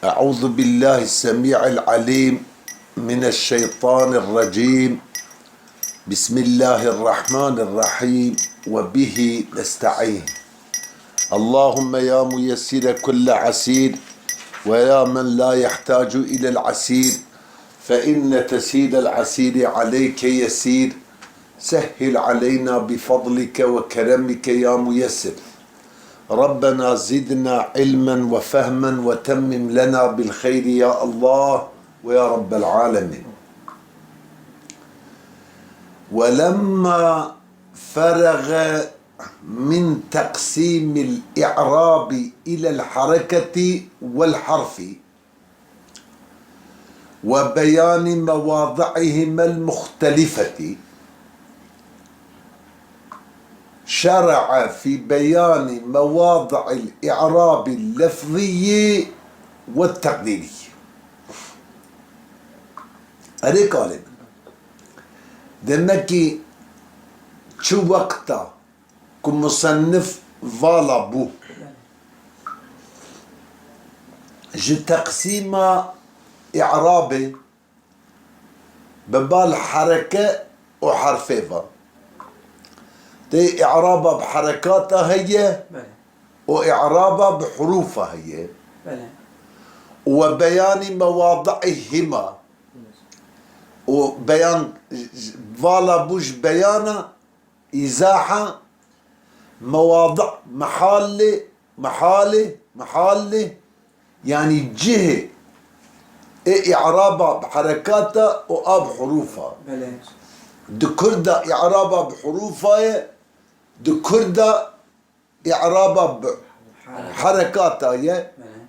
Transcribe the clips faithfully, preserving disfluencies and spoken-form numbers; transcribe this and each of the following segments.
أعوذ بالله السميع العليم من الشيطان الرجيم. بسم الله الرحمن الرحيم. وبه نستعين. اللهم يا ميسر كل عسير، ويا من لا يحتاج إلى العسير، فإن تسهيل العسير عليك يسير. سهل علينا بفضلك وكرمك يا ميسر. ربنا زدنا علما وفهما وتمم لنا بالخير يا الله ويا رب العالمين. ولما فرغ من تقسيم الإعراب إلى الحركة والحرف وبيان مواضعهما المختلفة، شرع في بيان مواضع الإعراب اللفظي والتقديري. Erê kalê min. Demek ki çi wexta ku musennif vala bû, ji teqsîma î'rabê bi bal hereke û herfê ve. Tê î'raba bi herekata heye Belê. û î'raba bi hurûfa heye. Belê. Û we beyanî mewadi'ihima. Û beyan, vala bû ji beyana îzaha mewadi, mehalê, mehalê, mehalê, yanî cihê ê î'raba bi herekata û a bi hurûfa. Belê. Di kurda î'raba bi hurûfa ye, di kurda î'raba bi herekata ye. Belê.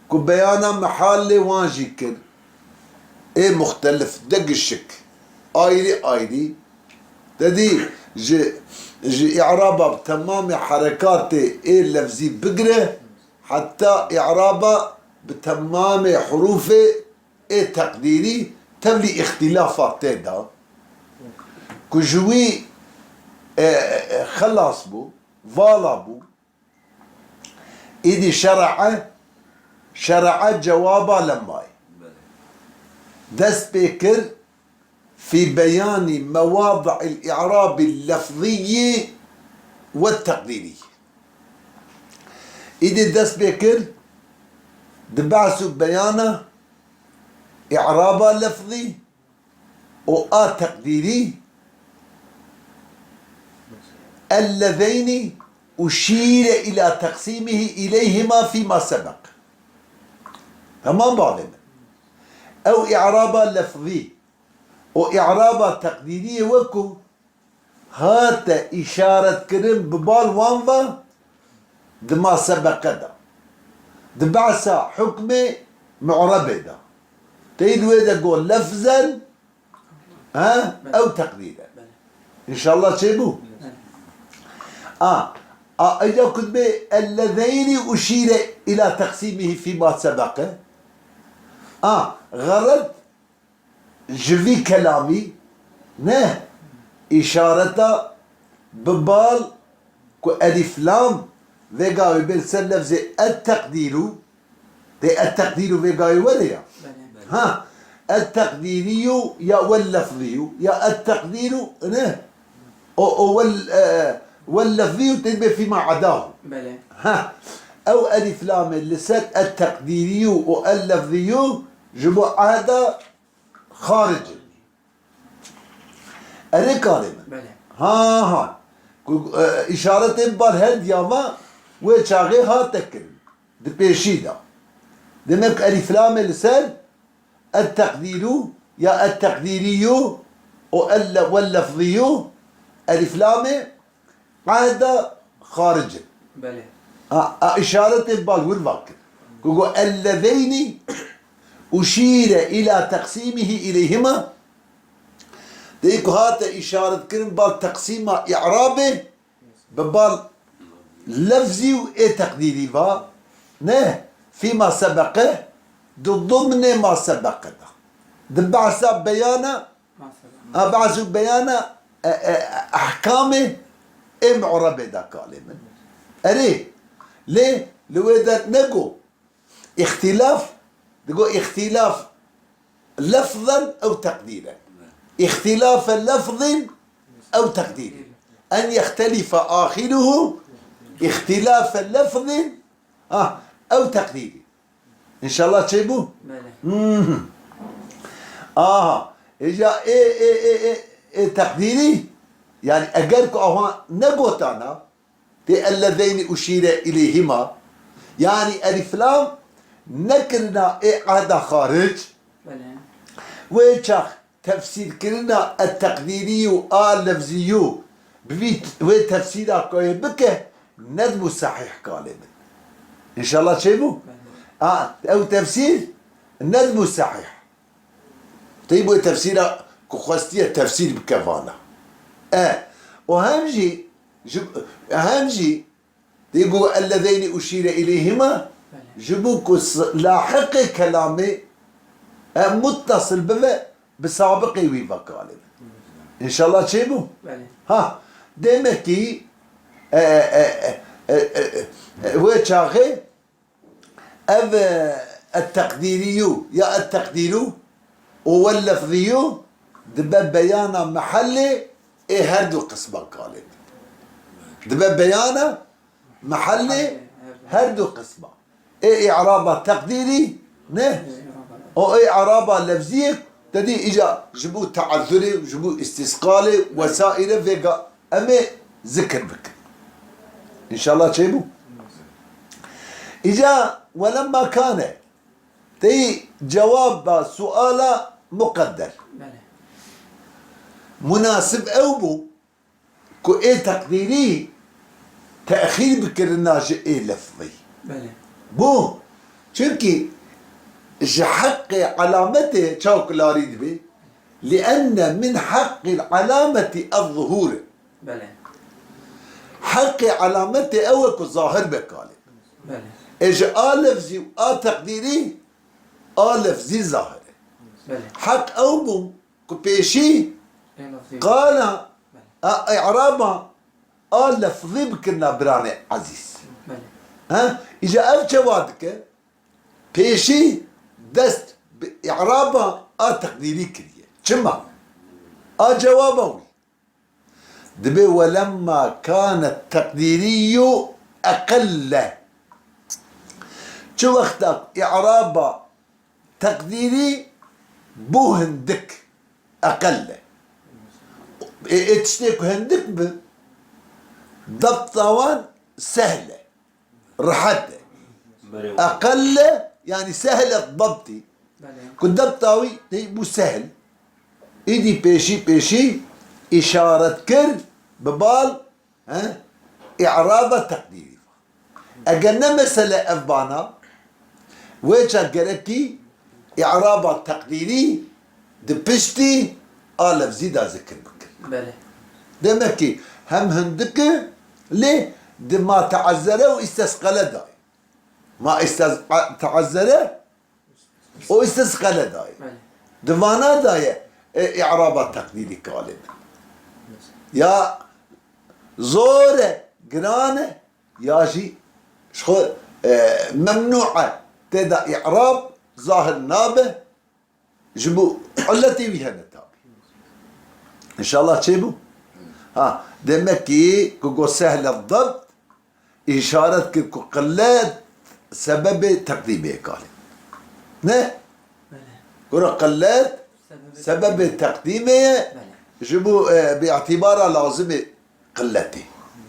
Ku beyana mehalê wan jî kir. Ê muxtelif, de gişik. Ayrî ayrî. Te dî ji, ji î'raba bi temamê herekatê ê lefzî bigire, heta î'raba bi temamê hurûfê ê teqdîrî tevlî îxtîlafa tê de. Ku ji wî, e, e, xelas bû, vala bû. Îdî şere'e, şere'e cewaba lemmayê. Belê. Dest pê kir, fî beyanî mewadi'il i'rabî lefzîyî we teqdîrî. Îdî dest pê kir, di behs û beyana i'raba lefzî û a teqdîrî, ellezeyni uşîre îlâ teqsîmihî îleyhima fîma sebek. Tamam bavê min. Ew î'raba lefzî û î'raba teqdîriyê we ku hate îşaretkirin bi bal wan ve di ma sebeqe de. Di behsa hukmê mu'rebê de. Tey di wê de got lefzen, he? Ew teqdîr e. Belê. Înşallah çêbû. Belê. A, a, eyda ku dibê ellezeyni uşîre îlâ teqsîmihî fîma sebeqe. A, xered ji vî kelamî ne îşareta bi bal ku elîf lam vê gavê bê li ser lefzê et teqdîrû, dê et teqdîrû vê gavê were ya. Belê. Ha, et teqdîrîyû ya wel lefzîyû ya et teqdîrû ne. O, o wel, e, wel lefzîyû tê bê fîma edahû. Belê. Ha, ew elîf lamê li ser et teqdîrîyû û el lefzîyû ji bo ehda xaric in. Erê kalê min. Belê. Ha, ha. Ku, e, îşaretên bar her diya me wê çaxê hate kirin. Di pêşî de. Demek elîflamê li ser et teqdîrû ya et teqdîrîyû û el le-, wel lefzîyû elîflamê Ehda xaric in. Belê. A, a, îşaretê bal wir va kir. Ku got, "Ellezeynî uşîre îlâ teqsîmihî îleyhima." Dê ku hate îşaret kirin bal teqsîma î'rabê, bi bal lefzî û ê teqdîrî va, ne, fîma sebeqe, di dimnê ma sebeqe de. Di behsa beyana Mesela. A, behs û beyana, e, e, ehkamê ê mu'rebê de kalê min. Erê, lê li wê de nego, îxtîlaf Digo îxtîlaf lefzen ew teqdîren. Îxtîlafe lefzin ew teqdîrî. En yextelife axiruhu îxtîlafe lefzin, ha, ew teqdîrî. Înşallah çêbû? Belê. Mhm. Aha. Êca ê, ê, ê, ê, ê teqdîrî, yani eger ku awan negotana, tê ellezeynî uşîre ileyhima, yani elif lam nekirina ê ehda xaric, Belê. wê çax tefsîrkirina et teqdîrî û a lefzî û bi vî, wê tefsîra koyê bike, nedbû sehîh kalê min. Înşallah çêbû? Belê. A, ew tefsîr nedbû sehîh. Tey bû tefsîra ku xwestiye tefsîr bike vana. E, û hem jî, ji, hem jî tey got ellezeynî uşîre ileyhima, Belê. ji bo ku s-, lahiqê kelamê, e, muttasil bibe, bi sabiqê wî ve kalê. Înşallah çêbû? Belê. Ha, demek ki, e, e, e, e, e, e, wê çaxê ev, e, et-teqdîrîyû ya et-teqdîrû û wel-lefzîyû dibe beyana mehellê ê her du qisma kalê. Dibe beyana mehellê her du qisma. Ê î'raba teqdîrî ne? O ê î'raba lefzî yek, te dî îca ji bo teezzurê, ji bo îstîsqalê wesaîre vêga em ê zikir bikin. Înşallah çêbû. Îca welemma kane. Tey cewaba suala muqedder. Belê. Munasib ew bû ku ê teqdîrî texîr bikirina ji ê lefzî. Belê. Bû. Çimkî ji heqê elametê çawa ku larî dibê, lienne min heqîl elameti ez-zuhûr. Belê. Heqê elametê ew e ku zahir be kalê. Belê. Ê ji a lefzî û a teqdîrî, a lefzî zahir e. Belê. Heq ew bû ku pêşî Ê lefzî. qala Belê. a î'raba a lefzî bikirina biranê ezîz. Belê. He? Îca ev çawa dike? Pêşî dest bi î'raba a teqdîrî kiriye. Çima? A cewaba wî. Dibê welemma kane teqdîrîyû eqelle. Çi wexta î'raba teqdîrî bû hindik, eqelle. Ê, ê tiştê ku hindik bi, debta wan sehl e. Rehet e. Berê. Eqelle, yani sehlet dabtî. Belê. Ku dabta wî tey bû sehl. Îdî pêşî pêşî îşaret kir bi bal, he? Î'raba teqdîrî. Eger ne mesele ev bana, wê çax gerekî î'raba teqdîrî di piştî a lefzî de zikir bikin. Belê. Demek ki hem hindik e, lê di ma teezzere û îstesqele de ye. Ma îstes-, a-, teezzere û îstesqele de ye. Belê. Di vana de ye, e, î'raba teqdîrî kalê min. Ya zor e, giran e, ya jî ji xwe, e, memnû e, tê de î'rab zahir nabe, ji bo illetê wî hene tabî. Înşallah çêbû? Ha, demek ki ku got sehle dabt, îşaret kir ku qillet sebebê teqdîmê ye kalê. Ne? Belê. Gura qillet Sebebê sebebê teqdîmê ye, Belê. ji bo, e, bi îtîbara lazimê qilletê.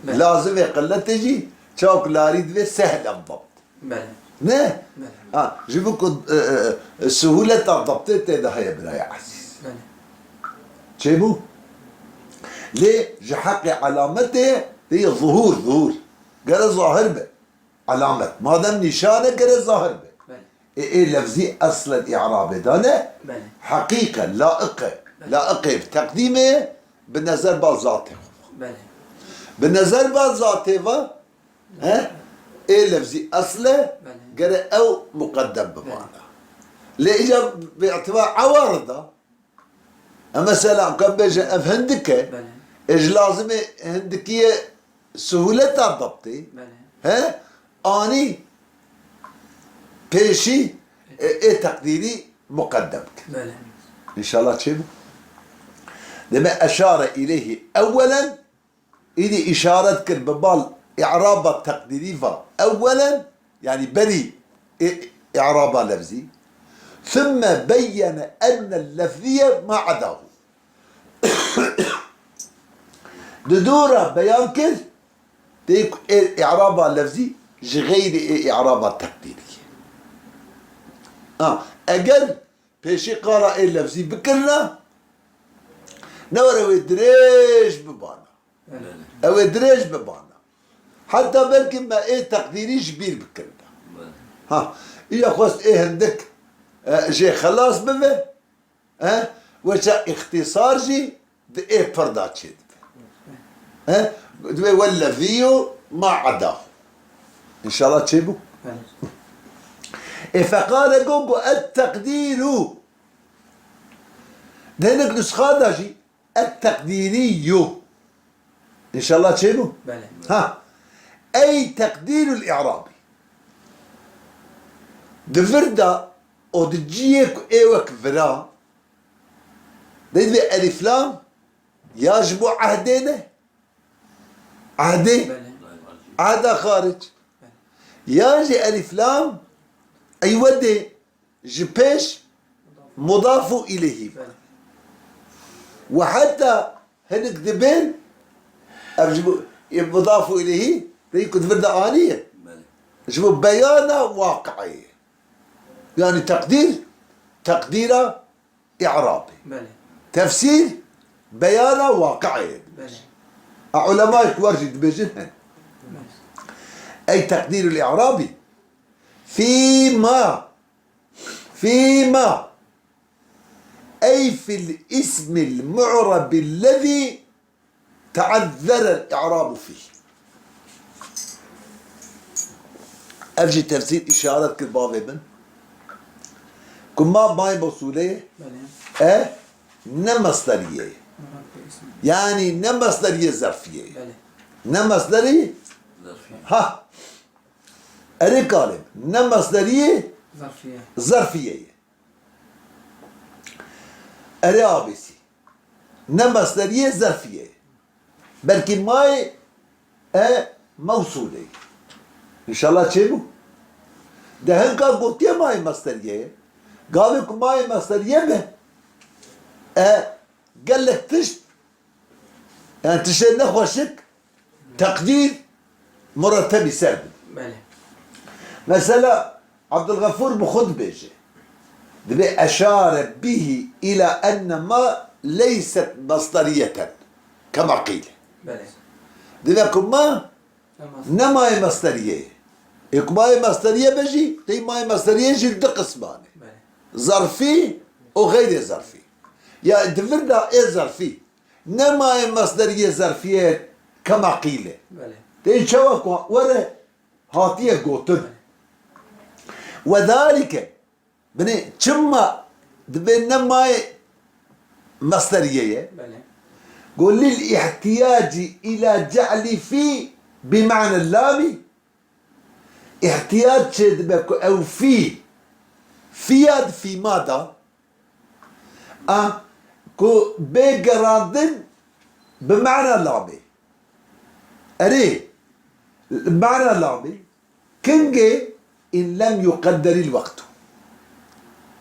Belê. Lazimê qilletê jî çawa ku larî divê sehlen dabt. Belê. Ne? Belê. Ha, ji bo ku, e, e, e, suhûleta dabtê tê de heye biraya ezîz. Belê. Çêbû? Lê ji heqê elametê tê zuhûr, zuhûr. Gere zahir be. Elamet. Madem nîşan e, gere zahir be. Belê. Ê, ê lefzî eslen î'rabê de ne. Belê. Heqîq e, laiq e. Belê. Laiqê bi teqdîmê ye, bi nezer ba zatê xwe. Belê. Bi nezer ba zatê ve, he? Ê lefzî esle, Belê. gere ew muqeddem bimana. Belê. Lê îca bi îtibar ewarida, e, mesela, em bêje ev hindik e, Belê. ê ji lazimê hindikiyê suhûleta dabtê, Belê. he? Anî pêşî ê, ê teqdîrî muqeddem kir. Belê. Înşallah çêbû. Deme eşare îleyhî ewwelen, îdî îşaret kir bi bal î'raba teqdîrî va ewwelen, yanî berî ê, î'raba lefzî. Thumme beyyene ennel lefziye ma edahû. Di dû re beyan kir, tê ku ê î'raba lefzî ji xeyrî ê î'raba teqdîrî ye. Ha, eger pêşî qala ê lefzî bikirina, ne were wê dirêj bibana. Belê. Ew ê dirêj bibana. Heta belkî me ê teqdîrî ji bîr bikirina. Belê. Ha, îya xwest ê hindik, e, jê xelas bibe. E, weça îxtîsar jî di ê pir de çêdibe. E, dibê wellezî û ma edahû. Înşallah çêbû. Belê. Ê feqare got, got et teqdîrû. Di hinek nusxa de jî et teqdîrî yo. Înşallah çêbû. Belê. Ha. Ey teqdîrul i'rabî. Di vir de û di ciyê ku ê wek vira, dê divê elîflam ya ji bo ehdê ne. Ehdê. Belê. Ehda xaric. Belê. Ya jî elîflam eywadê ji pêş mudafu îleyhî. Belê. Û heta hinek dibên, ev ji bo, ê mudafu îleyhî, tê ku di vir de aniye. Belê. Ji bo beyana waqi'ê. Yanî teqdîr, teqdîra i'rabê. Belê. Tefsîr, beyana waqi'ê. Belê. A ulemayê ku wer jî dibêjin hene. Belê. Ey teqdîrul i'rabî. Fîma. Fîma. Ey fil ismil mu'rabi lezî te'ezzerel i'rabu fîh. Ev jî tefsîr îşaret kir bavê min. Ku ma may mewsûlê ye, Belê. E, ne mesderiyê ye. Mu'rab bi ism. Yanî ne mesderiyê zerfiyê ye. Belê. Ne mesderî, Zerfî. Ha. Erê kalê, ne mesderiyê Zerfiye. Zerfiyê ye. Erê abêsî. Ne mesderiyê zerfiyê. Belkî mayê e mewsûlê. Înşallah çêbû. De hinka gotiye mayê mesderiyê. Gavê ku mayê mesderiyê be, e, gelek tişt, yani tiştê nexweşik, teqdîr, murettebî ser bin. Belê. Mesela, Abdulgafur bi xwe dibêje. Dibê eşare bihî ila enne ma leyset masdariyeten. Kema qîle. Belê. Dibê ku ma Tamam. Ne mayê masdariyê ye. Ê ku mayê masdariyê be jî, tey mayê masdariyê jî di qisman e. Belê. Zarfî û xeyrê zarfî. Ya di vir de ê zarfî. Ne mayê masdariyê zarfiyê kema qîle. Belê. Tê çawa ku were hatiye gotin. Belê. Wedalike. Binê çima dibê ne mayê masdariyê ye? Belê. Go lil ihtiyacî ila ce'lî fî bi ma'ne lamî. Îhtiyac çê dibe ku ew fî, fî ya di fîma da, a, ku bê gerandin bi ma'na lamê. Erê, ma'na lamê, kingê in lem yuqedderîl wektu.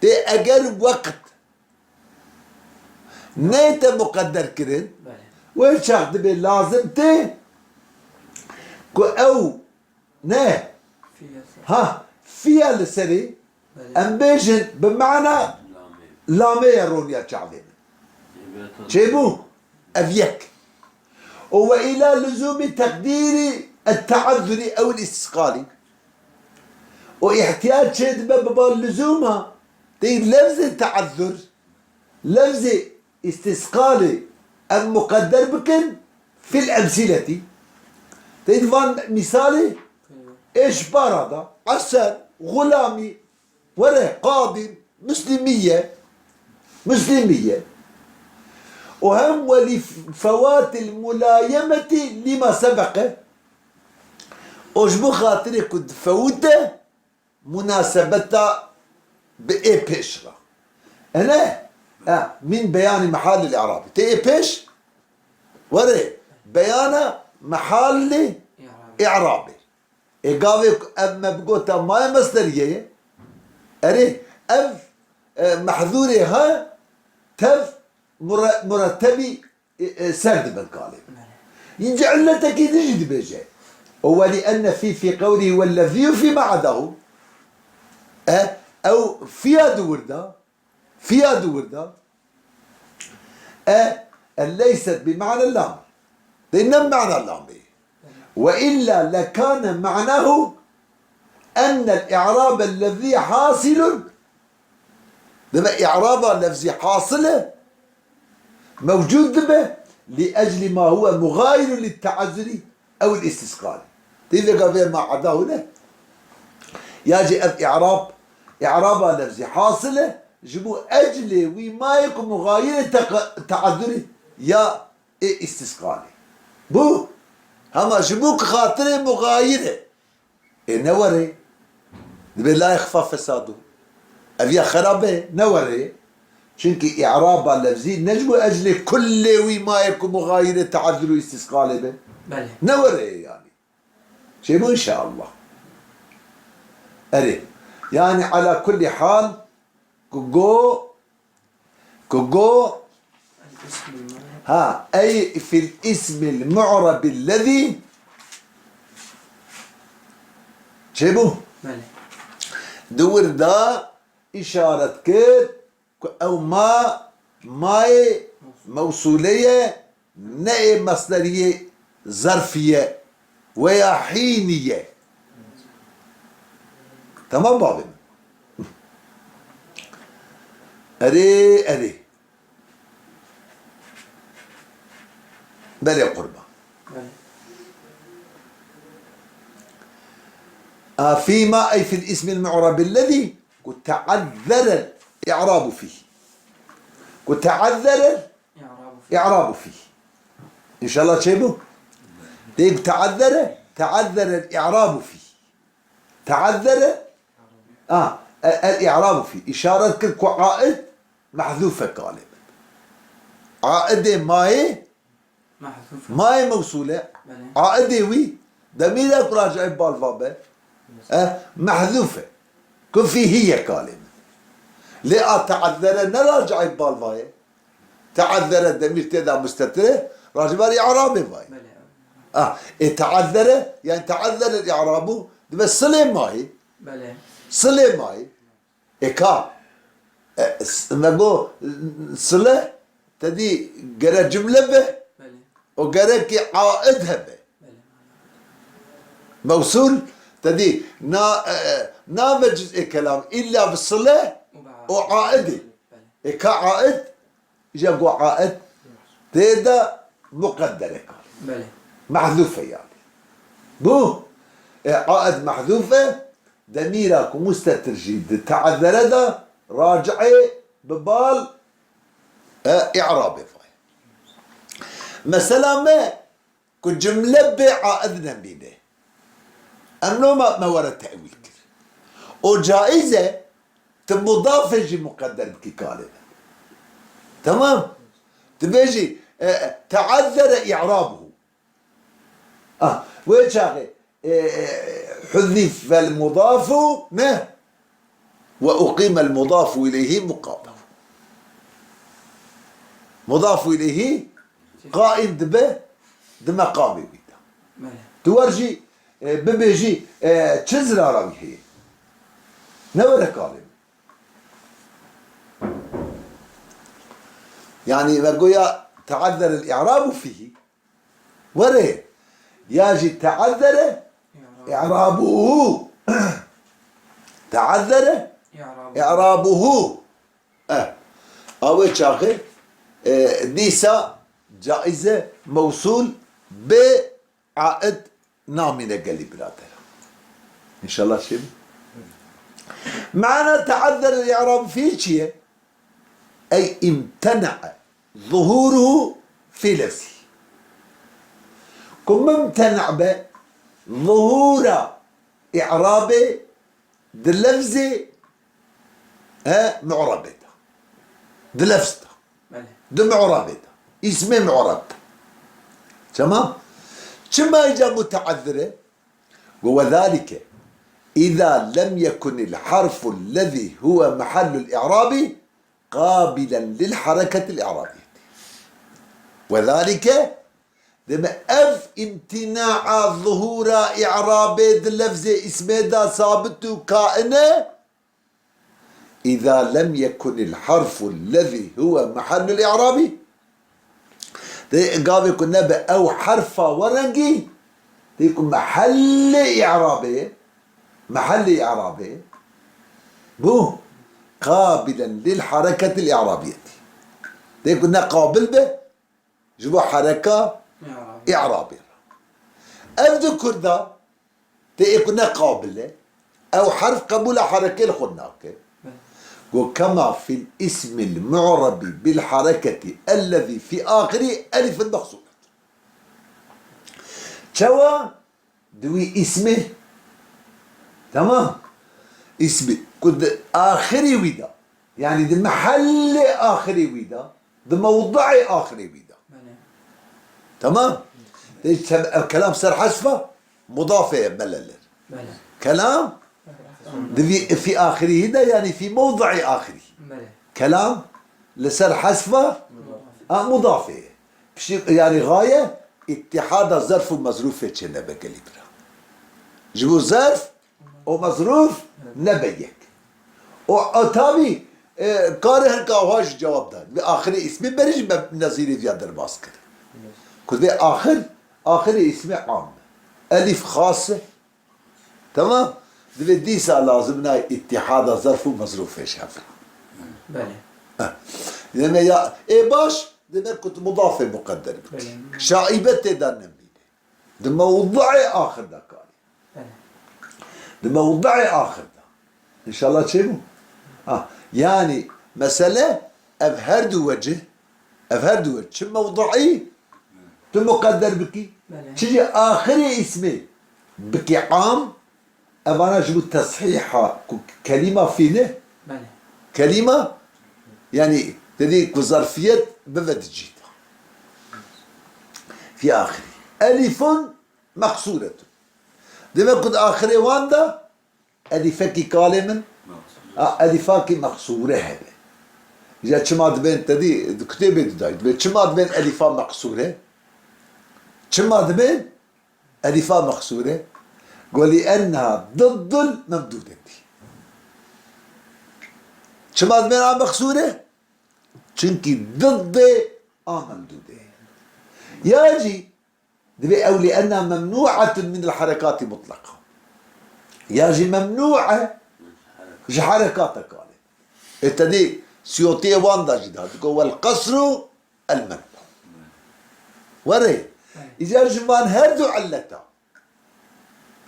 Tê eger weqt neyte muqedder kirin, Belê. Wê çax dibê lazim tê ku ew ne, Fiyat. Ha, fiya li serê, Belê. Em bêjin bi mana lamê ye roniya çavê min. Çêbû? Ev yek. Û we îla luzûmî teqdîrî et-te'ezzurî ew îstisqalî. Û îhtiyat çê dibe bi bal luzûma tê lefzê te'ezzur, lefzê îstisqalê em muqedder bikin fil emsîletî. Tê di van mîsalê ê ji para da, Esen, Xulamî, Were qadîn, Muslimî ye. Muslimî ye. Û hem welî fewatîl mulayemeti lîma sebeqe. Û ji bo xatirê ku difewite munasebeta Bi ê pêş re. Ene, e, min beyanî mehalil i'rabî. Tê ê pêş, were, beyana mehalli i'rabî. Ê gavê ku ev me bigota maye mesderiyê ye. Erê, ev, e, mehzûrê ha tev mure-, murettebî e, e, ser dibin kalê. Belê. Yî ci illetekî din jî dibêje. O welî enne fî fî qewlî wellezî fî ma edahu. E, ew fiya di wir de, fiya di wir de. E, e, leyset bi ma'ne lam. Dê ne ma'na lamê. Ve illa lekane ma'nahu ennel i'rabellezî hasilun. Deme i'raba lefzî hasil e. Mewcûd dibe, li eclî ma huwe muxayirun li te'ezzurî ew îstisqalî. Tê vêga vê ma edahu ne. Ya jî ev i'rab, i'raba lefzî hasil e, ji bo eclê wî mayê ku muxayirê teq-, te'ezzurî ya ê îstisqalî. Bû, hema ji bo ku xatirê muxayirê. Ê ne werê. Dibê la yexfa fesadu. Ev ya xerab e, ne werê. Çunkî i'raba lefzî ne ji bo eclê kullê wî mayê ku muxayirê te'ezzur û îstisqalê be. Belê. Ne werê yani. Çêbû inşallah. Erê. Yani ala kulli hal ku go Ku go, ha, ey fil ismil mu'rabil lezî, çêbû? Belê. Di wir de îşaret kir ku ew ma, mayê mewsûlê ye, ne ê mesderiyê zerfî ye veya hînî ye. Temam bavê min. Erê, erê. Belê qurban. Belê. A, fîma ey fil ismil mu'rabil lezî ku te'ezzerel i'rabu fîh. Ku te'ezzerel i'rabu fîh. İnşallah çêbû. Dê ku te'ezzere, te'ezzerel i'rabu fîh. Te'ezzere, a, e, el i'rabu fî. Îşaret kir ku aid mehzûf e kalê min. Aidê mayê, mehzûf e, mayê mewsûl e. Belê. Aidê wî, demîre ku raci'ê balva be, e, mehzûf e. Ku fîhî ye kalê min. Lê a te'ezzere ne raci'ê balva ye. Te'ezzere demîr tê de mustetir e, racibarî i'rabê vayê. Belê. Ah, ê te'ezzere, yani te'ezzere i'rabu, dibe silê mayê. Belê. Silê mayê. Ê ka, e, s-, me go, sile, te dî gere cimle be, belê, o gerekî aid hebe. Belê. Mewsûl, te dî na, e, e, nabe ciz'ê kelam, illa bi sile û aid e. Belê. Ê ka aid, Îja go aid tê de muqedder e kar. Belê. Mehzûf e yani. Bû, e, aid mehzûf e, demîra ku mustetir jî di te'ezzere de raci'ê bi bal, e, i'rabê vay. Mesela me ku cimle bê aid nemîne. Em loma me were tewîl kir. O caiz e, tu mudafê jî muqedder bikî kalê de. Temam. Tu bêjî, e, te'ezzere i'rabuhu. Ah, wê çaxê, e, e, huzifel mudafu ne? Ve uqîmel mudafu ileyhî muqabehu. Mudafu ileyhî qaîm dibe di meqamê wî de. Belê. Tu wer jî, e, bibêjî, e, çi zirara wî heye? Ne were kalê min. Yani ve goya te'ezzerel i'rabu fîhî. Were, ya jî te'ezzere i'rabuhu. Te'ezzere i'rabuhu. Eh. A wê çaxê, e, dîsa caize mewsûl bê aid namîne gelî birader. İnşallah şey. Mana te'ezzere i'rab fî çi ye? Ey imtena'a zuhuruhu fî lefzî. Ku mumtena be zuhura i'rabê di lefzê He, mu'rebê de. Di lefz de. Belê. Di mu'rebê de. Îsmê mu'reb de. Tamam? Çima îca muteezzir e? Got, "Ve zalike, iza lem yekunil harful lezî huve mahallul i'rabi qabilen lil hareketil i'rabiyeti." Ve zalike, deme ev imtina'a zuhura i'rabê di lefzê îsmê de sabit û kain e, "Îza lem yekunil harful lezî huve mahallul i'rabi." Dê gavê ku nebe ew herfa werengî, dê ku mehellê i'rabê, mehellê i'rabê, bû qabilen lil hareketil i'rabiyetî. Dê ku ne qabil be, ji bo hereka Ya Rabbi. Î'rabê re. Ev di Kurda tê ê ku ne qabil e. Ew herf qebûla herekê li xwe nake. Got, "Kema fil ismil mu'rebi bil hareketi ellezî fî axirî elifin mexsûret." Çawa? Di wî îsmê, tamam, îsmê ku di axirî wî de, yanî di mehellê axirî wî de, di mewdi'ê axirî wî de. Belê. Tamam? Te-, te-, ev kelam ser hesfa mudafê ye, belê. Belê. Kelam di vî, fî axirî de, yanî fî mewdi'ê axirî. Belê. Kelam li ser hesfa, ha, mudafê ye. Piştî, yanî gaye îtihada zerf û mezrûfê çênebe gelî bira. Ji bo zerf û mezrûf nebe yek. Û, û tabî, e, kare hinka wiha jî cewab da. Bi axirê îsmê berê jî me nezîrê viya derbas kir. Ku dê axir, axirê îsmê am e. Elîf xas e. Tamam? Divê dîsa lazim nayê îtihada zerf û mezrûfê ji hev re. Belê. Heh. Deme ya, ê baş, deme ku tu mudafê muqedder bikî. Belê. Şaibe tê de nemîne. Di mewdi'ê axir de karî. Belê. Di mewdi'ê axir de. Înşallah çêbû? Ha, yanî mesele ev her du wecih, ev her du wecih, çi mewdi'î tu muqedder bikî, Belê. çi jî axirê îsmê bikî am, evana ji bo teshîha ku kelîma fî ne, Belê. kelîma, yanî te dî ku zerfiyet bive di cî de. Fî axirî. Elîfun meqsûretun. Deme ku di axirê wan de elîfekî kalê min, a, elîfakî meqsûre hebe. Îja çima dibên te dî, di kitêbê de dayî, dibê çima dibên elîfa meqsûre? Çima dibên elîfa meqsûre? Go, "Li enneha diddul memdûdetî." Çima dibên a meqsûre? Çunkî diddê a memdûdê. Ya jî Divê ew li enna memnu'atun min el harekati mutlaqa. Ya jî memnu' e ji herekata kalê. Ê te dî Siyotiyê wan da jî da. Diko wel qesru el memnu'. Were, îcar ji van her du illeta.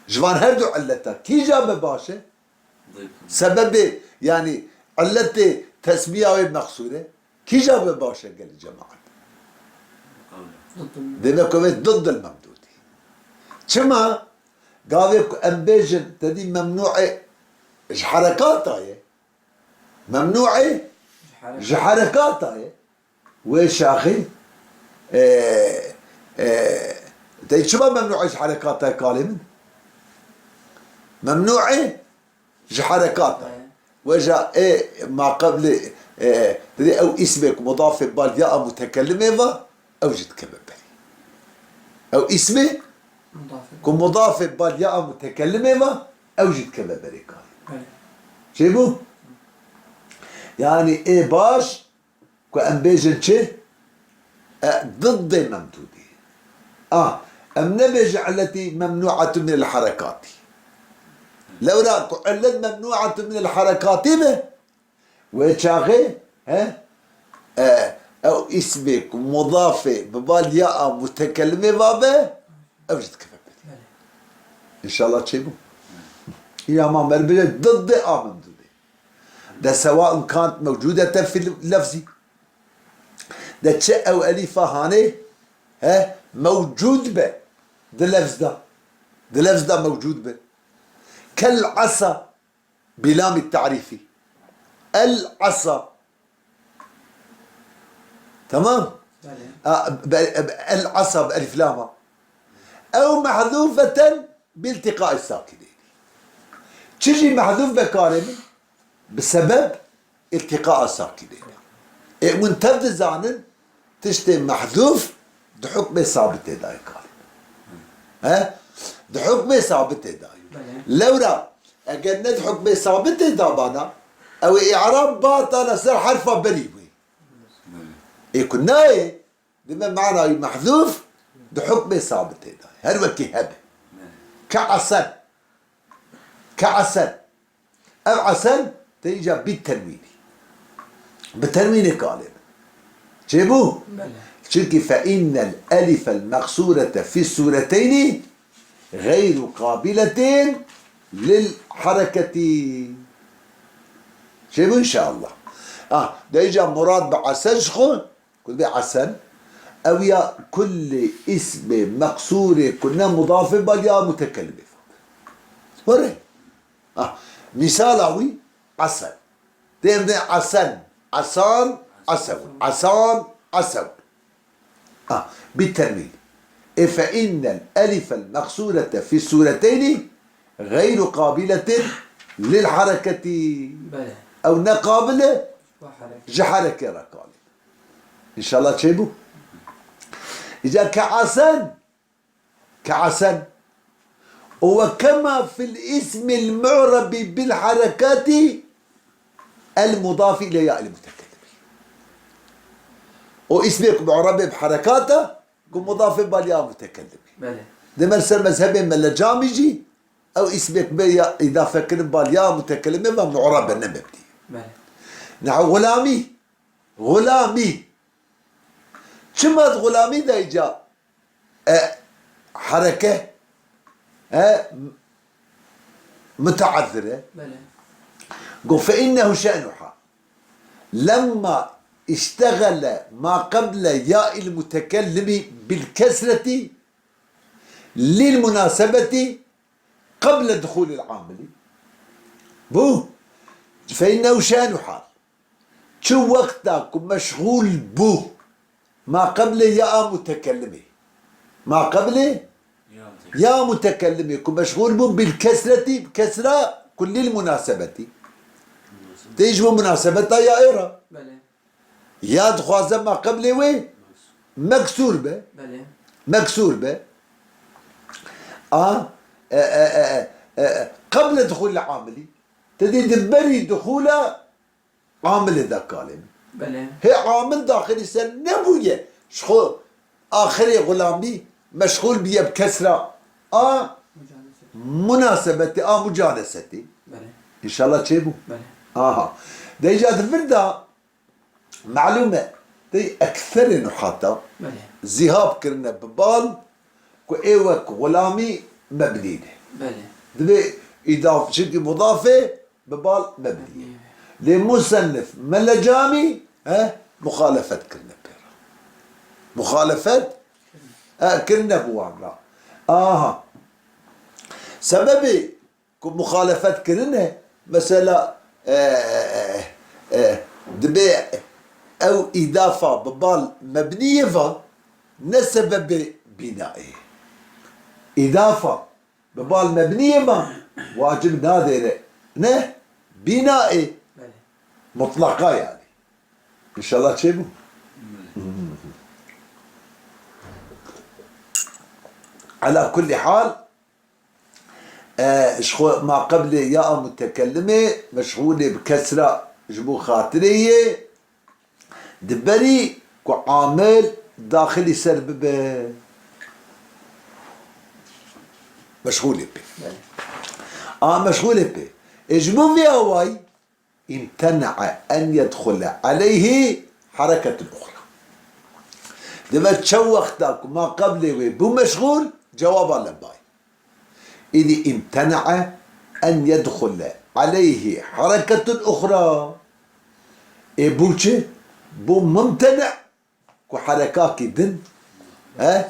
Ji van her du illeta. Kîja be baş e? Sebebê, yanî illetê tesmiya wê mexsûr e. Kîja be baş e gelî cemaet? Dême ku vê diddil memdûdî. Çima? Gavê ku em bêjin, te dî memnû'ê ji herekata ye. Memnû'ê ji herekata ye. Wê çaxê, e, e, te çima memnû'ê ji herekata ye kalê min? Memnû'ê ji herekata ye. Wê ja ê ma qeblê, e, te dî ew îsmê ku mudafê bal ya a mutekelimê va, ew jî dikeve berê. Ew îsmê ku mudafê bal ya a mutekelimê va, ew jî dikeve berê kalê. Çêbû? Yanî ê baş, ku em bêjin çi? E, diddê memdûdî. A, em nebêjin illetî memnû'etun min el herekatî. Lewra ku illet memnû'etun min el herekatî be, wê çaxê, he? E, ew îsmê ku mudafê bi bal ya a mutekelimê va be, ew jî dikeve berê. Înşallah çêbû. Ya ma mer bêje diddê a memdûdê. De sewaun kant mewcûdeten fî lefzî. De çi ew elîfa hanê, he, mewcûd be di lefz de. Di lefz de mewcûd be. Kel esa bi lamî tarîfî. El asa. Tamam? Belê. A, be-, be-, el asa bi elif lama. Ew mehzûfeten bi iltiqaî sakineyni. Çi jî mehzûf be karê min? Bi sebeb iltiqaa sakineyni. Ê, hûn tev dizanin, tiştê mehzûf di hukmê sabitê de ye karê min. He? Di hukmê sabitê de ye. Belê. Lewra, eger ne di hukmê sabitê de bana, ew ê i'rab batana ser herfa berî wê. Ê ku nayê, dime manayî mehzûf di hukmê sabitê de ye. Her wekî hebe. Ke esen. Ke esen. Ev esen te îca bî tenwînî. Bi tenwînê kalê min. Çêbû? Belê. Çimkî fe innel elifel meqsûrete fî sûreteynî xeyru qabiletin lil hareketî. Çêbû înşallah. Ah, de îca murad bi esen ji xwe, ku dibê esen, ew ya kullê îsmê meqsûrê ku ne mudafê bal ya mutekelimê. Were. Ah, mîsala wî esen. Tê em dê esen, esan, esew, esan, esew. Ah, bi tenwîn. Ê fe innel elifel meqsûrete fî sûreteynî xeyru qabiletin lil hareketî. Belê. Ew ne qabil e, ji hereke re kalê. Înşallah çêbû. Îca ke esen, ke esen. Û we kema fil ismil mu'rebi bil harekati el mudafi ile ya il mutekellimî. O ismê ku mu'rebe bi herekata, ku mudafê bal ya mutekellimî. Belê. Demer ser mezhebê Mele Camî jî, ew ismê ku bê ya îdafe kirin bal ya mutekellimê ve mu'rebe ne mebnî. Belê. Neha xulamî, xulamî. Çima di xulamî de îca e, hereke, e, muteazzir e. Belê. Got, "Fe innehu şe'nu hal. Lemma iştegele ma qeble ya'il mutekellimi bil kesreti lil munasebeti qeble duhulil amili." Bu, "Fe innehu şe'nu hal." Çi wexta ku meşxûl bû, ma qeblê ya a mutekellimê. Ma qeblê ya mutekellimê ku meşxûl bû bil kesretî, kesra ku lil munasebetî. Tê ji bo munasebeta ya ê re. Belê. Ya dixwaze ma qeblê wê meksûr be. Belê. Meksûr be. A, e, e, e, e, e, qeble dixûl amilî. Te dî di berî dixûla amilê de kalê min. Belê. Hê amil daxilî ser nebûye. Ji xwe axirê xulamî meşxûl biye bi kesra a munasebetê, a mucanesetê. Belê. Înşallah çêbû. Belê. Aha. De îca di vir de malûm e, de ekserê nuhata Belê. Zîhab kirine bi bal ku ê wek xulamî mebnî ne. Belê. Divê îdaf, çimkî mudafê bi bal mebnî ye. Lê musennif Mele Camî, he, muxalefet kirine pê re. Muxalefet, he, kirine bi wan re. Aha. Sebebê ku muxalefet kirine, mesela, e, e, e, dibê ew îdafa bi bal mebnî ye va, ne sebebê bînaê. Îdafa bi bal mebniyê ma wacib nadêre. Ne? Bîna ê. Belê. Mutlaqa yani. Înşallah çêbû. Belê. Ala kulli hal, e, ji xwe ma qeblê ya a mutekellimê meşxûlê bi kesra ji bo xatirê yê. Di berî ku amil daxilî ser bibe. Meşxûlê pê. Belê. A meşxûlê pê. Ê ji bo vê awayî imtene'e en yedxule aleyhî hereketun uxra. Dibe çew wexta ku ma qeblê wê bû meşxûl, cewaba lebayî. Îdî imtene'e en yedxule aleyhî hereketun uxra. Ê bû çi? Bû mumtene ku herekakî din, he,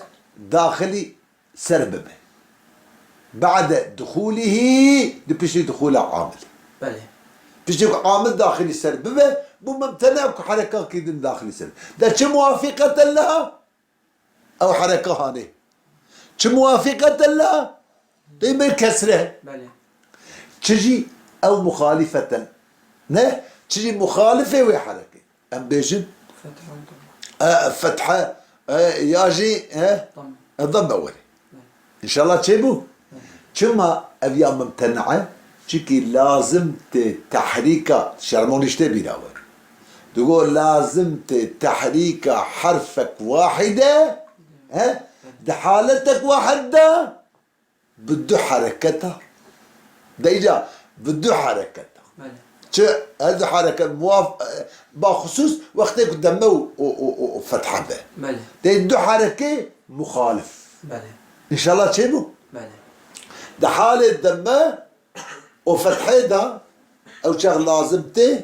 daxilî ser bibe. Ba'de duxulihî, di piştî duxula amilî. Belê. Tiştê ku amil daxilî ser bibe, bû mumtena ku herekakî din daxilî ser. De çi muwafîqeten leha? Ew hereka hanê. Çi muwafîqeten leha? Dê bir kesre. Belê. Çi jî ew muxalîfeten. Ne? Çi jî muxalifê wê herekê. Em bêjin, fethe, e, fethe, e, ya jî, e, Damme. E, damme were. Belê. Înşallah çêbû. Belê. Çima ev ya mumtena e? Çimkî lazim tê tehrîka, şermonî ji te bîra we. Digo lazim tê tehrîka herfek wahide, he? Di haletek wahid de, bi du hereketa. De îca bi du hereketa. Belê. Çi ez du hereket muaf-, e, baxusus wextê ku demme û, û, û, û, û fethe be. Belê. Tê du herekê muxalif. Belê. Înşallah çêbû? Belê. Di halê demme û fethê de ew çax lazim tê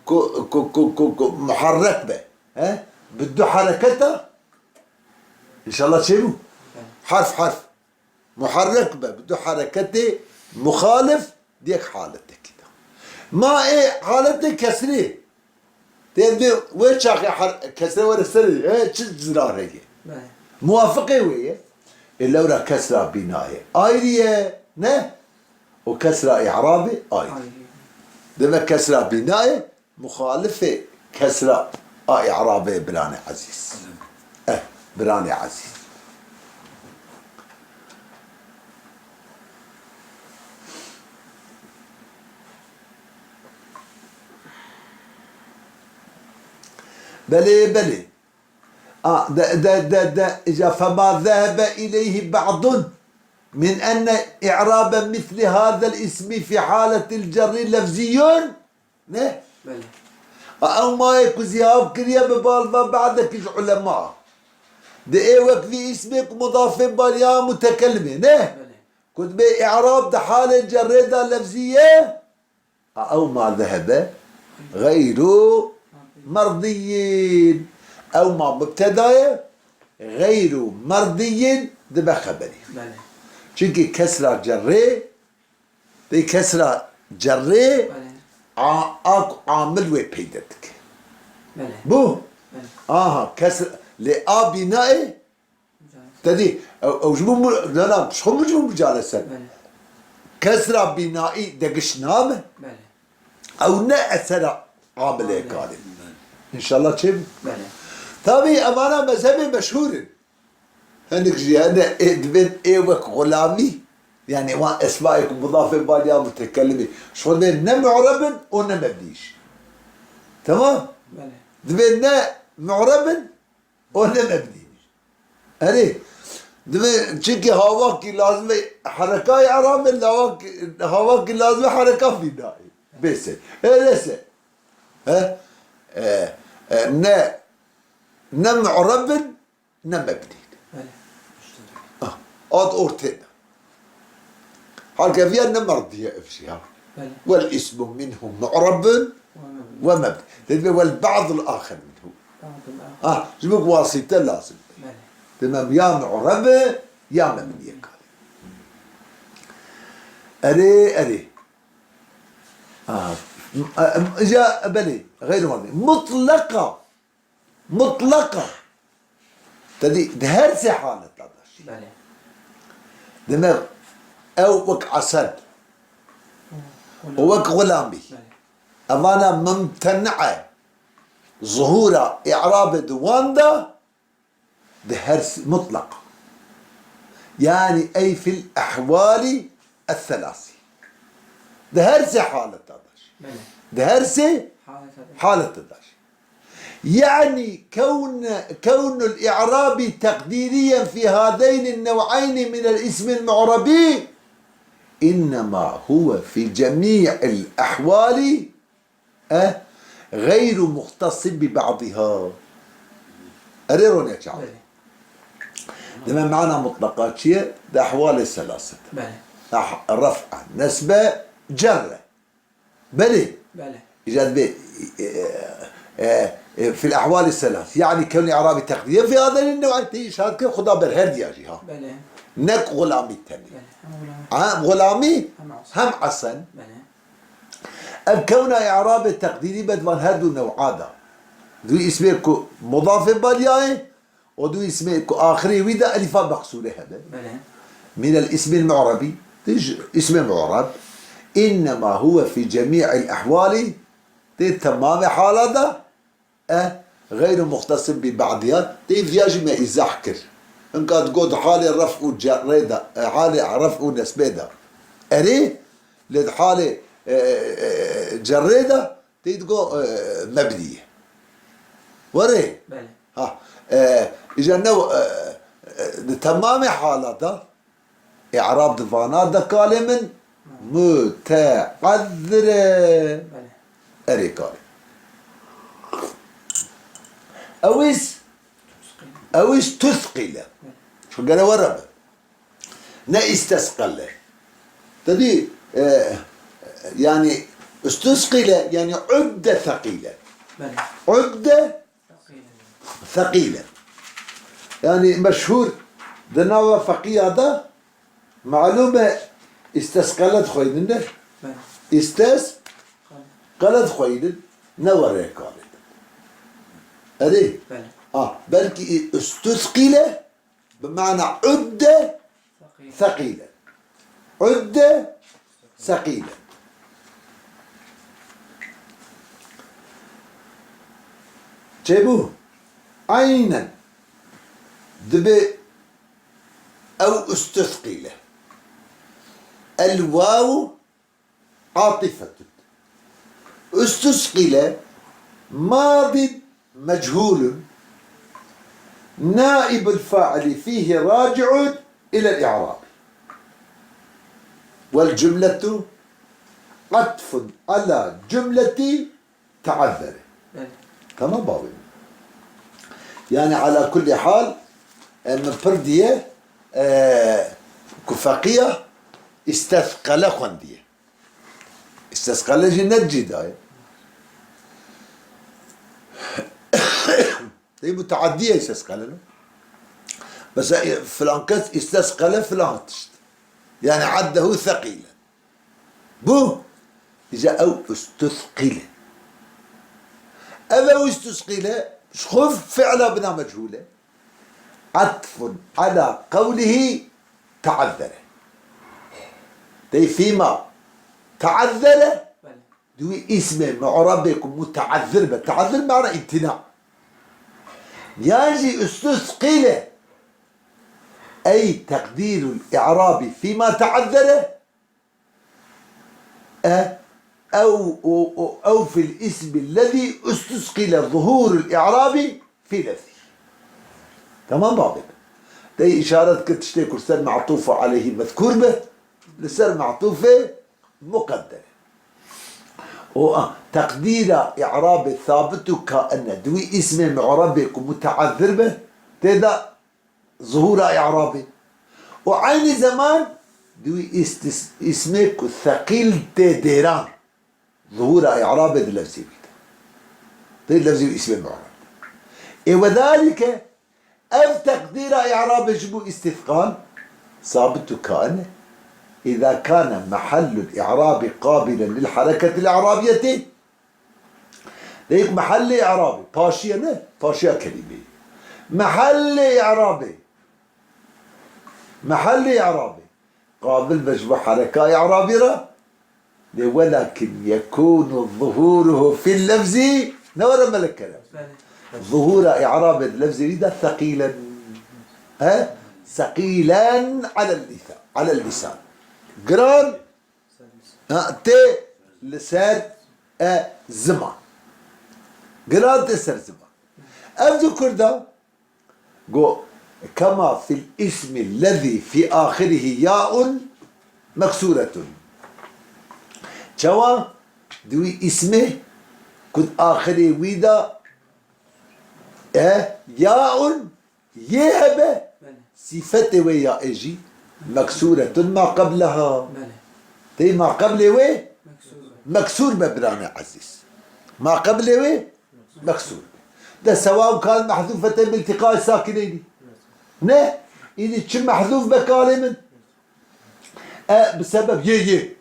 ku, ku, ku, ku, ku muherrek be. He? Bi du hereketa. Înşallah çêbû? Belê. Harf harf. Muherrek be, bi du hereketê muxalif di yek haletekî de. Ma ê haletê kesrê. Tê vê, wê çaxê her-, kesre were serê, he, çi zirar heye? Belê. Muwafiqê wê ye. Ê lewra kesra bînayê ayrî ye, ne? Û kesra î'rabê ayrî. Ayrî. Demek kesra bînayê muxalifê kesra a î'rabê, biranê ezîz. Eh, biranê ezîz. Belê, belê. A, de, de, de, de, îca fema zehebe ileyhi ba'dun min enne i'rabe misli hazel ismi fi haletil cerri lefziyun. Ne? Belê. A, ew mayê ku zihav kiriye bi bal ve ba'dekî ji ulema. Di ê wek vî îsmê ku mudafê bal ya mutekelimê, ne? Belê. Ku dibê i'rab di halê cerrê de lefzî ye, a, ew ma zehebe xeyru merdiyyin. Ew ma mubteda ye, xeyru merdiyyin dibe xeberî. Belê. Çimkî kesra cerrê Dê kesra cerrê Belê. a, a ku amil wê peyde dike. Belê. Bû? Belê. Aha, kesra, lê a bînayê, Belê. te dî, ew, ew ji bo mu-, na, na, ji xwe ji bo mucalese. Belê. Kesra bînaî degiş nabe. Belê. Ew ne esera amilê Amilê. karê. Înşallah çêbû. Belê. Tabî evana mezhebê meşhûr in. Hinek jî hene ê dibên ê wek xulamî, yanî wan esmayê ku mudafê bal ya mutekelimî, ji xwe dibên ne mu'reb in û ne mebnî jî. Temam? Belê. Dibên ne mu'reb in û ne mebnî jî. Erê, dibên, çimkî hawakî lazim e hereka î'rab e, lawak-, hawakî lazim e hereka bînayê. Bêse. Ê, lese. He? E, e, ne, ne mu'reb in, ne mebnî. Belê. Ah, ad ortê de. Halke viya ne merdiye ev jî ha. Belê. Wel ismu minhu mu'rebun Ve mebni. ve mebni. Dibê wel ba'dul axir minhu. Ba'dul axir. Ah, ji bo wasîte lazim. Belê. Demem ya mu'rebe ya mebniye kare. Erê, erê. Ah, m-, m-, ja, belê, xeyr merdî. Mutlaka. Mutlaka. Te dî, di her sê haleta de jî. Belê. Demek ew wek Esen û wek Xulamî. Belê. Evana mumtena zuhura î'rabê di wan de, di her s-, mutlaka. Yani ey fil ehwali es-selasi. Di her sê haleta de jî. Belê. Di her sê Haleta de. haleta de jî. يعني كون، كون الإعراب تقديريا في هذين النوعين من الاسم المعرب إنما هو في جميع الأحوال، أه، غير مختص ببعضها. Erê rone çawa. Belê. Deme mana mutlaka çi ye? Di ehwalê selase de. Belê. Ah, ref'a, nesbe, cerre. Belê. Belê. Îca dibê, e, e, e, fil ehwalî selas. Yani kevnî erabî teqdîye fi adelin ne tê îşaret kir, xuda ber her diya jî ha. Belê. Nek xulamî tenê. Belê. Hem xulamî. Ha, xulamî, Hem Esen. hem Esen. Belê. Ev kewna î'rabê teqdîrî be di van her du new'a de. Dû îsmê ku mudafê baliyayê û dû îsmê ku axirê wî de elîfa meqsûrê hebe. Belê. Minel îsmîl mu'rebî, tê ji îsmê mu'reb. Înnema huwe fî cemî'il ehwalî, tê temamê hala de, e, xeyru muxtesin bi ba'diha, tê viya jî me îzah kir. Hinka digot halê ref û cerrê de, e, halê ref û nesbê de. Erê, lê di halê, e, e, e, cerrê de, tê digot, e, mebnî ye. Were? Belê. Ha, e, îja ne, e, e, di temamê halata, Î'rab di vana de kalê min mute'ezzir e. Belê. Erê kalê. Ewîs, ewîs tusqîle. Belê. Çi gere were be. Ne istesqele. Tedî, e, yani, istusqîle, yani, udde seqîle. Belê. Udde seqîle. Yani, meşhûr di nava feqîya de, malûm e, istesqele dixweynin de. Belê. Istes qele dixweynin, ne were kalê. Erê? Belê. Ha, belkî istusqîle, bi mana udde seqîle. Udde seqîle. Çêbû? Aynen. Dibe ew istusqîle. El waw عاطفة. استثقل ماض مجهول نائب الفاعل فيه راجع إلى الإعراب. والجملة عطف على جملة تعذر. Belê. Tamam bavê min. Yani ala kulli hal, e, min pir diye, e, ku feqiya istethqele xwendiye. Îstesqele jî ne cî dayê. Tey muteaddiye îstesqele ne. Mesela, e, filan kes îstesqele filan tişt. Yani addehu seqîle. Bu, îca ew istusqîle. Ev ew istusqîle, ji xwe fi'la bina mechûle. Atfun ala qewlihi teazzere. Tey fîma teazzere, belê, di wî îsmê mu'rebê ku muteazzir be. Teazzir mana îmtina. Yan jî istusqîle. Ey teqdîrul i'rabî fîma teazzere. E, ew, o, o, ew fil ismi lezî ustusqîle zuhûrul i'rabî fî lefzî. Tamam babê. Dey îşaret kir tiştê ku ser me'tûf û aleyhî mezkûr be, li ser me'tûfê muqedder e. O, a, teqdîra i'rabê sabit û kain e. Di wî îsmê mu'rebê ku muteazzir be, tê de zuhûra i'rabê. Û eynî zeman di wî îstis-, îsmê ku seqîl tê dêran, zuhûra i'rabê di lefzê wî de. Tê lefzê wî îsmê mu'reb. Ê wedalîke ev teqdîra i'rabê ji bo îstîfqal sabit û kain e. Îza kane mehellul i'rabî qabîlen lil hereketil i'rabiyetê, Deyek mehellê i'rabê, paşiye ne, paşiya kelîmeyê. Mehellê i'rabê, mehellê i'rabê, qabil be ji bo hereka i'rabî re, lê welakin yekûnu zuhûruhu fil lefzî, ne were melek kerem. Belê. Zuhûra i'rabê di lefzê wî de seqîlen. He? Seqîlen alel lîsa-, alel lîsan. Giran Ha, tê li ser e ziman. Giran tê ser ziman. Ev di Kurda go kema fil ismi lezî fî axirihi yaun meksuretun. Çawa di wî ismê ku di axirê wî de e yaun Yê hebe, Belê. Sîfetê wê ya ê jî meksûretun ma qebleha. Belê. Tê ma qeblê wê Meksûr. Meksûr be biranê ezîz. Ma qeblê wê meksûr be. De sewa kan mehzûfete biltiqayê sakineyni. Ne, îdî çi mehzûf be kalê min. E, bi sebeb yê yê.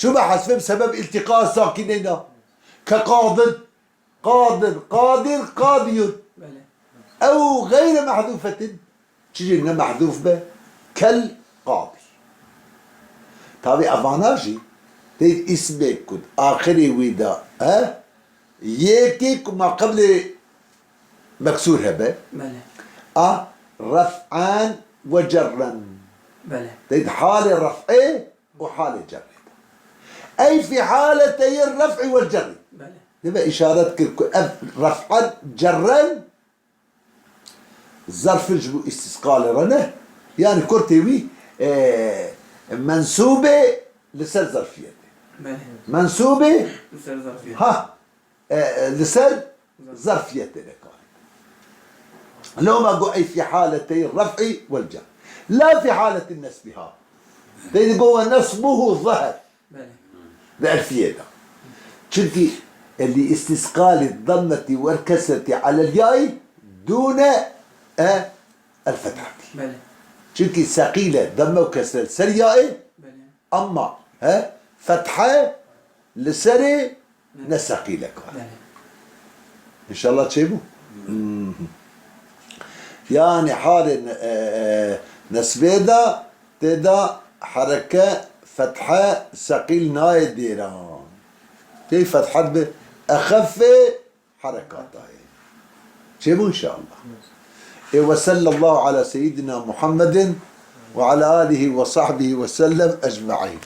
Çû be hezfê bi sebeb îltîqa sakîneyna. Ke qadin, qadin, qadir, qadiyun. Belê. Ew geyre mehzûfetin. Çijî ne mehzûf be. Kel qadî. Tabi evana jî tê îsmê ku axirê wî de, he? Yekê ku ma qeblê meksûr hebe. Belê. A ref'an ve cerren. Belê. Tê halê ref'ê û halê cerrê de. Ey fî haleteyê ref'î ve cerrî. Belê. Dibe îşaret kir ku ev ref'an cerren zerfin ji bo îstîsqalê re ne. Yani kurtê wî, e, mensûbê li ser zerfiyetê. Belê. Mensûbê Li ser zerfiyet. Ha, e, e, li ser zerfiyetê ne karî. Loma go ey fî haletey ref'î wel cer. La fî haletî nesbî ha. Tê digo ve nesbuhu zeher. Belê. Di elfiyê de. Çimkî li îstîsqalî demmetî wer kesretî alel yayî dûne e el fethatî. Belê. Çimkî seqîl e demme û kesre li ser yayê, Belê. Emma, he, fethe li serê ne seqîlek e. Belê. Înşallah çêbû. Hmm. Yani halê ne-, e, e, nesbê de tê de hereke fethe seqîl nayê dêran. Tê fethe bi exefê herekatayê. Çêbû înşallah. Ê ve sallallahu ala seyyidina Muhammedin ve ala alihi ve sahbihi ve sellem ecmaîn.